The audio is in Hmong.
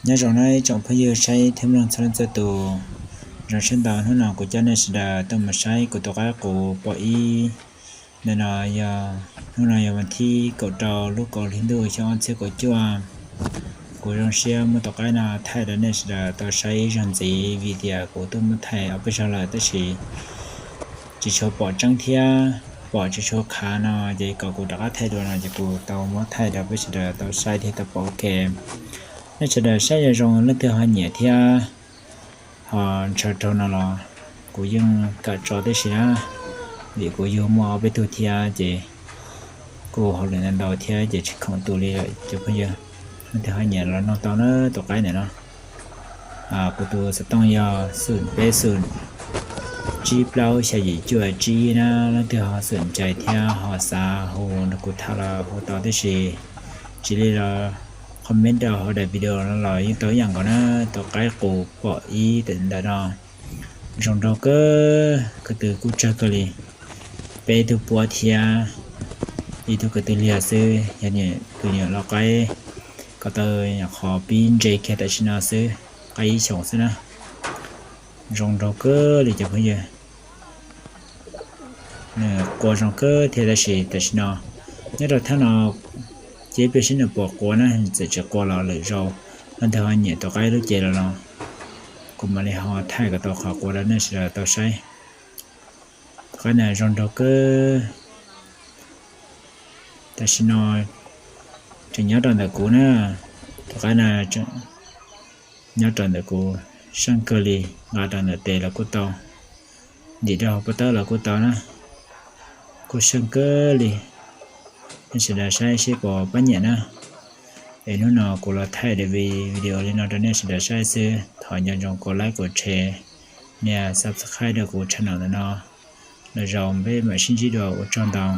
Nyob zoo nawb ib tsoom phooj ywg saib thiab mloog txhua leej txhua tus. Zoo siab ntau hnub no kuv coj nej sawv daws tuaj mus saib kuv tus qaib qus pom ib. Ntawm no yog, hnub no yog vas thib kaum rau lub kaum hli ntuj xyoo ob txhiab kaum cuaj. Kuv zoo siab muab tus qaib no thaij rau nej sawv daws tau saib ib zaug ntxiv vim tias kuv twb muab thaij ob peb zaug lawm tab sis tsis tshua pom tseeb thiab pom tsis tshua khav no ces kom kuv rov qab thaij dua no ces kuv tau muab thaij rau peb sawv daws tau saib thiab tau pom ua ke. Nej sawv daws saib yog zoo leej twg ho nyiam thiab ho ntshaw raug no los kuv yeej kam tso tib si na, vim kuv yug muaj ob peb tug thiab ces kuj hauj lwm ntau ntau thiab ces tsis khoom tu li lawm cov phooj ywg. Leej twg ho nyiam los nug tau na tus qaib ntawm no. Kuv tus xov tooj yog xoom peb xoom tsib plaub xya yim cuaj tsib na, leej twg ho xoom ncais thiab ho xav hu nrog kuv tham los hu tau tib si. Tsis li los comment rau hauv daim video no los yeej tau ib yam nkaus na. Tus qaib qus pom ib ntawm no zoo nraug kawg, ko tw kuj tsawg kawg li. Peb tug puab thiab ib tug ko tw liag xwb, yog tus nyuam lau qaib ko taw nyuam qhuav pib ntse kiag tam sim no xwb, qaib ib xyoos xwb na. Zoo nraug kawg li cov phooj ywg. Nws qua zoo kawg thiab tab sis tam sim no nyob rau thaj no ces peb saib nws puas qua na, txawm tsis qua los lwm zaus leej twg ho nyiam tus qaib lub cev los no kuv mam li ho thaij kom tau qhov qua rau nej sawv daws tau saib. Tus qaib na zoo nraug kawg. Tam sim no tseem nyob rau ntawm kuv na, tus qaib na nyob rau ntawm kuv, seej kawg li, nqa rau ntawm tes los kuj tau, ntim rau hauv pob tawb los kuj tau na, kuj seej kawg li. Nej sawv daws saib seb puas pab nyiam na. Es hnub no kuv los thaij daim video li no rau nej sawv daws saib xwb, thov nco ntsoov kom like kom share, nias subscribe rau kuv channel ntawm no. Lwm zaus peb mam sib ntsib dua, ua tsaug ntau.